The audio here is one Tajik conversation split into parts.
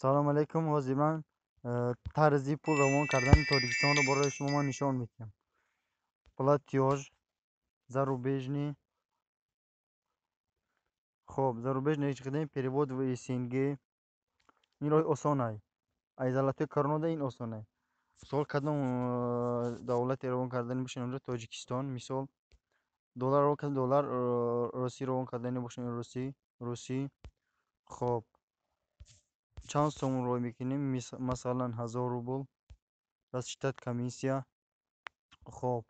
Салом алейкум. Ҳозир ман тарзи пул равон кардани Тоҷикистонро барои шумо ман нишон медиҳам. Платёж зарубежный. Хоб, зарубежный кардем, перевод в СНГ. Ин роҳи осонай. Аз золотой коронода ин осонай. Мисол, кадом давлате равон кардани бошед, онҷо Тоҷикистон, мисол, доллар равон кардан, доллар, Русӣ равон кардани бошед, русӣ, русӣ. Хоб, чанд сомон рой мекунем? Масалан, 1000 рубл. Рассчитать комиссия. Хоб,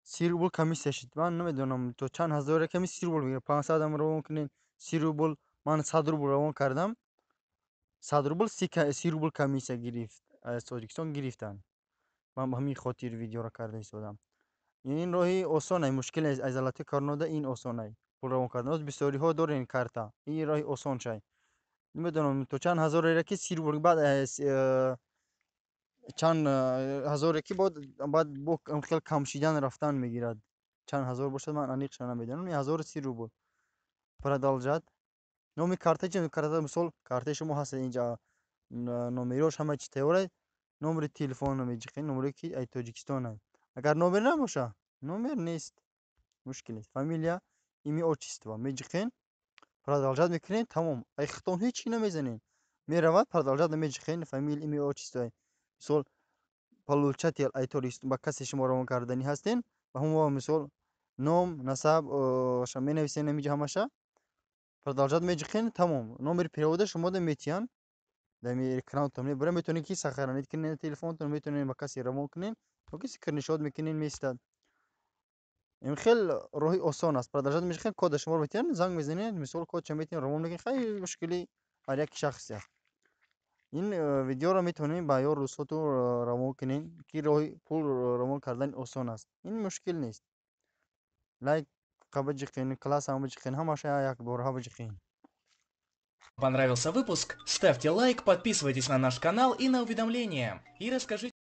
30 рубл комиссия шид. Ман намедонам, то чанд ҳазоре ками 30 рубл мегирад. 500-ам равон кунед, 30 рубл. Ман 100 рубл равон кардам, 100 рубл, 30 рубл комиссия гирифт, аз Тоҷикистон гирифтанд. Ман ба ҳамин хотир видеоро карда истодам. Ин роҳи осонай, мушкил нест. Аз золотой коронода ин осонай пул равон кардан. Оз бисёриҳо дорен карта, ин роҳи осоншай. Намедонам, то чанд ҳазореро ки 30 рубл, баъд чанд ҳазоре ки баъд бо хел кам шидан рафтан мегирад. Чанд ҳазор бошад, ман аниқша намедонам. 1030 рубл. Продолжать. Номи карта чи? Карта, мисол, картаи шумо ҳаст, инҷа номерош, ҳама чи тайёр. Номери телефонро меҷиқед, номере ки ай Тоҷикистон. Агар номер набоша, номер нест, мушкил нест. Фамилия, имя, отчество меҷиқен, продолжать мекунед, тамом. Ай худтон ҳеҷ чи намезанед, меравад. Продолжать меҷиқен, фамилия, имя, отчество. Мисол, получатель ай Тоҷикистон, ба касе шумо равон карданӣ ҳастен, ба ҳамон, мисол, ном, насаб менависен ҳамиҷа ҳамаша. Продолжать меҷиқен, тамом. Номери перевода шумода метиҳанд, дар экранатон мебарад. Метавонед ки сохранить кунед телефонтон, метавонед ба касе равон кунед ёки скриншот мекунед, меистад. Ин хел роҳи осон аст. Продолжать меҷиқен, кода шуморо метиҳанд, занг мезанед, мисол, кодша метиҳанд, равон мекунед. Хеле мушкили ҳар яки шахсе аст. Ин видеоро метавонед ба ё рӯзҳотон равон кунед, ки роҳи пул равон кардан осон аст, ин мушкил нест. Лайк биҷиқен, классам биҷиқен, ҳамаша якбораҳа биҷиқен. Понравился выпуск? Ставьте лайк, подписывайтесь на наш канал и на уведомления. И расскажите